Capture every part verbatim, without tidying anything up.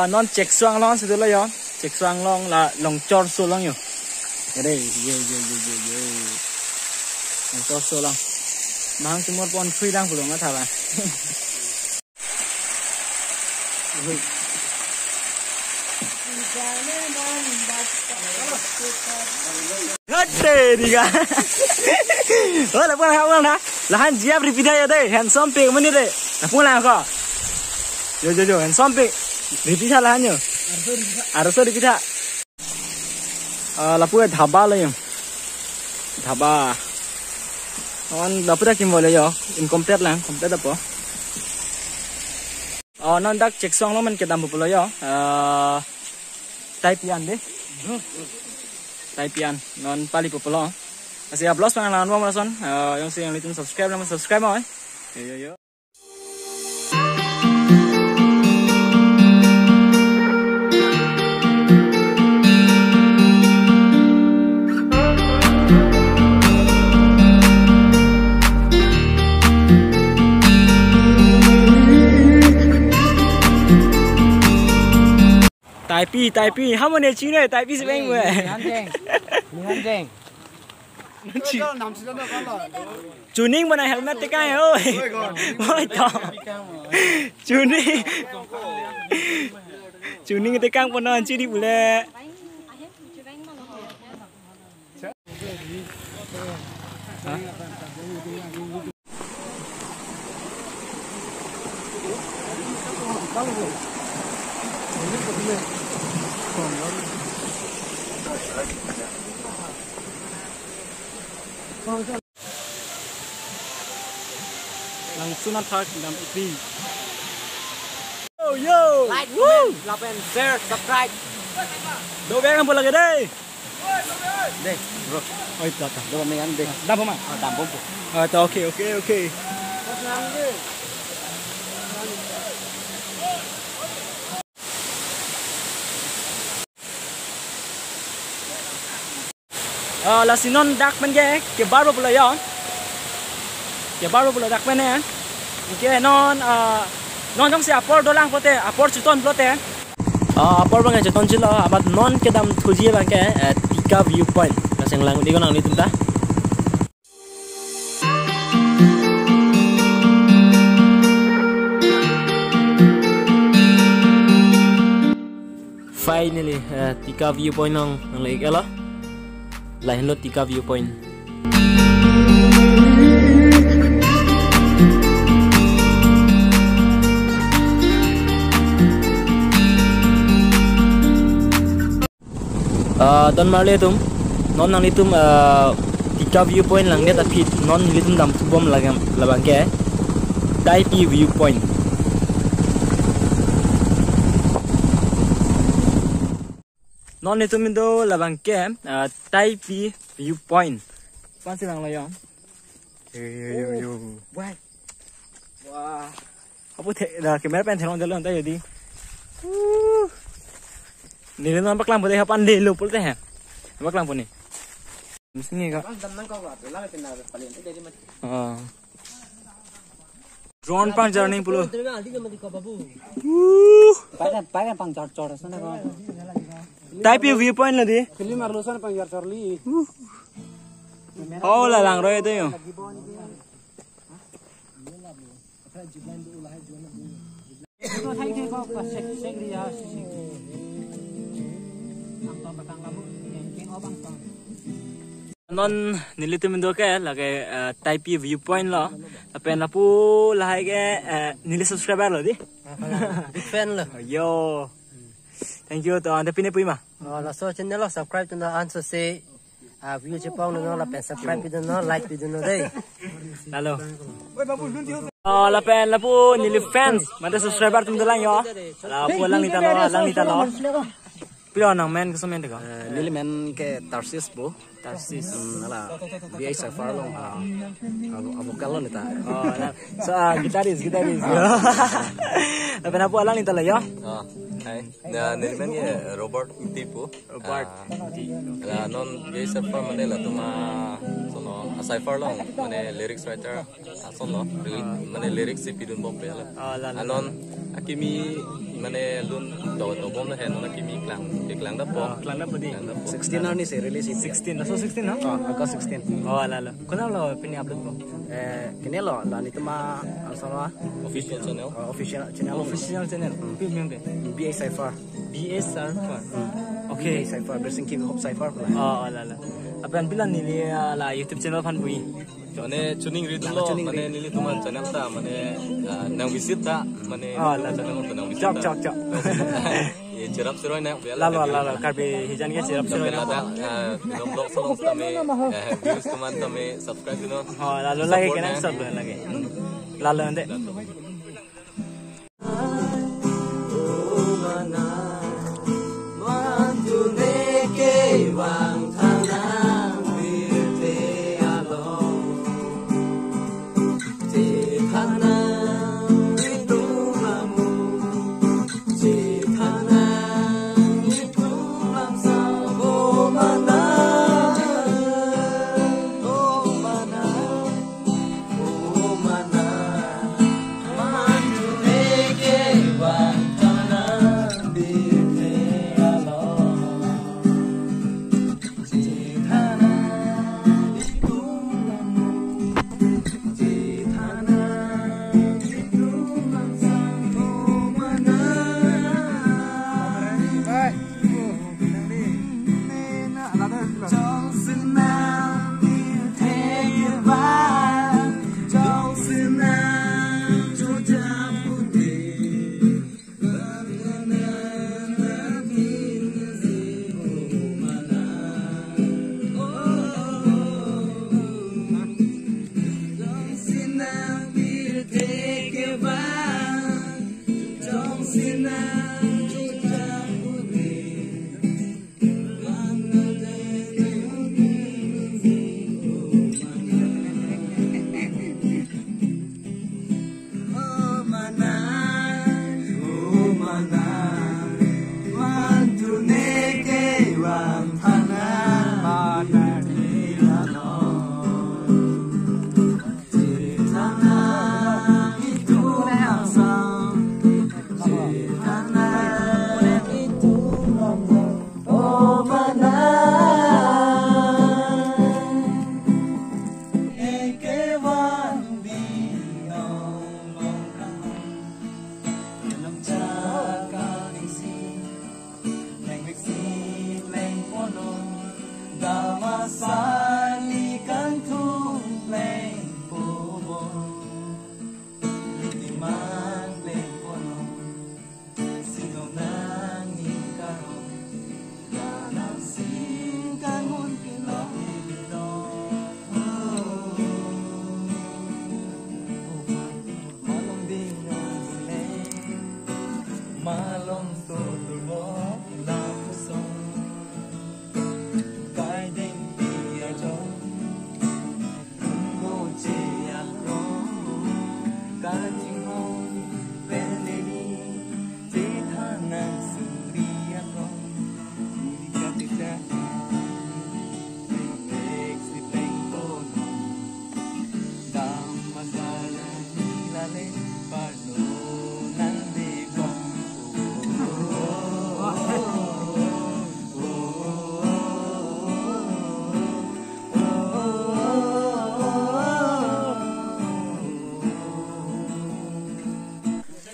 Ah, non Chekso Anglong si dolo yo. Chekso Anglong la Longchorso along yo. Ere, yo, yo, yo, yo, yo. Longchorso along. Mahang sumor pon free lang pulo ngat haba. Hade, diga. Oh, lapu lang, lapu lang, na. Lahan jiap ripitha ya dei, handsome pik mani dei. Lapu lang ko. Yo, yo, yo, handsome pik. Ripitha lahan yo. Arso ripitha. Ah, lapu dhaba lo yo. Dhaba. On lapu ta kim bole yo. Incomplete lang, complete apo. Oh, non dak Chekso Anglong man kedam pulo yo. Ah, Taipi an dei. Taipi an. Non pali pulo. Lasi a-vlogs panglang bom lason. Ah, jongsi nanglitum subscribe lang subscribe oi. Yo, yo, yo. Taipi, Taipi, ha mane chine, Taipi si beng we. Nihan jeng. Nihan jeng. Chuning bana helmet tekang oi. Oi to. Chuning. Chuning tekang pon non chiri bule. Langsun athak dam ipi. Yo, yo. Like, comment, love and share, subscribe. Do beng apo lagi dei. Dei, bro. Oi, tata. Do beng an dei. Dam bom ma? Ah, dam bom po. Ah, ta, okay, okay, okay. Ah, lasi non dak pen ke kebar pulo yo. Kebar pulo dak pen eh. Anke non, ah, non jongsi apor dolang pulote, apor cheton pulote. Ah, apor bang cheton chilo, amat non kedam thuji bang ke, eh, Tika View Point. Lasi nanglang-un-e ko nanglitum ta. Finally, eh, Tika View Point along nanglang-iklo. Lahenlo Tika View Point. Ah, don marli atum, non nanglitum, ah, Tika View Point langdet aphi non nelitum damthu bom lagam labang ke Taipi View Point. Non itum indo labang ke, ah, Taipi viewpoint. Pan si bang lo yong. Yo, yo, yo, yo. Wah. Wah. Apo the, la camera pen theklong jalo anta jadi. Uh. Neli non paklang pute hapan de lo pulote he. Paklang puni. Mesti ni ka. Oh. Drone pangjar ning pulo. Uh. Pakai, pakai pangjar-jar sana ko. Taipi viewpoint lo di. Film arlo sana pangjar-jar li. Oh, la lang roi itu yo. Non nelitum indo ke lake, eh, Taipi viewpoint lo. Lapen lapu lahai ke, eh, neli subscriber lo di. Big fan lo. Yo. Thank you to ante pine puima. Oh, laso channel lo subscribe to na anso se, ah, view chepong no lapen subscribe pi no, like pi no dei. Lalo. Oh, lapen lapu neli fans, mate subscriber atum dolang yo. Lapu alanglita lo, alanglita lo. Pilo nang men keso men teko. Eh, neli men ke Tarsis bo. Tarsis. Hmm, ala B I Cypher along, ah, ah, ah, vocal lo neta. Oh, la. So, ah, guitarist, guitarist. Lapen lapu alanglita lo yo. Ah, hai. Na, neli men ke Robert Ingti pu. Robert. Ah, Ingti. La non B I Cypher mane latum ason lo, a Cypher along mane lyrics writer ason lo, lyric, mane lyrics si pidun bom pe la. Oh, la, la. Anon akimi mane lun do do bom he non akimi klang, keklang dappo. Oh, klang dappo di. Klang dappo. Sixteen arni si release isi. Sixteen, laso sixteen no? Oh, August sixteen. Oh, lalo. Konat lo pini upload po? Eh, kene lo, la nelitum ason lo. Official channel. Oh, official channel. Official channel. Hmm. Pi meng de? B I Cypher. B I Cypher. Hmm. Okay. B I Cypher, Blessing King Hope Cypher. Oh, oh, lalo. Lapen pilo neli, ah, la YouTube channel aphan bui. Mane chuning ri lo, chuning ri. Mane nelitum an channel ta, mane, ah, nang visit ta, mane, oh, nelitum la, channel ta nang visit ta. Chok, chok, chok. Ye cherap seroi na, lalo, lalo, Karbi hijan ke cherap seroi na. Lapen ladak, ah, nelitum vlog salong tame, eh, views atum an tame, subscribe no. Oh, lalo lake support kena na. Subscribe lake. Lalo ante.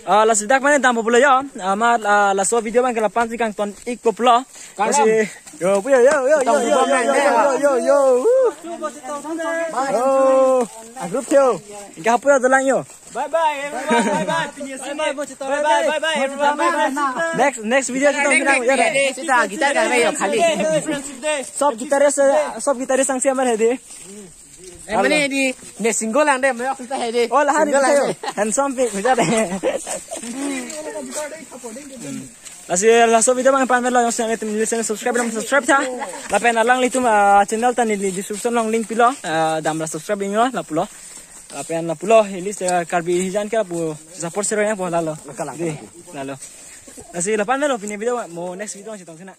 Ah, lasi dak mane dampo pulo yo. Amat, ah, laso video abang ke lapu-an si kangton-ikpo pulo. Lasi, yo, yo, yo, yo, yo, yo, yo, yo, yo, yo, yo. Oh, a group theo. Ingka hapu yo dolang yo. Bye bye everyone. Bye bye. Bye bye. Bye bye. Bye bye everyone. Bye bye. Next, next video chetong chetong. Sita guitar ka yo khali. Sob guitarist, sob guitarist angsi amar hai de. Eh, mane di, ne single lang de, me oxygen hai de. Oh, lahan di single lang de. Handsome pi, bisa de. Lasi laso video abang pan lo, jongsi nangli channel subscribe, subscribe tha. Lapen alanglitum, ah, channel ta neli description along link pilo, ah, damra subscribe inglo, lapulo. Lapen lapulo, ili se Karbi hijan ke lapu support share nangpo lalo. Lalo. Lasi lapu-an lo pini video, mo next video chetong sina.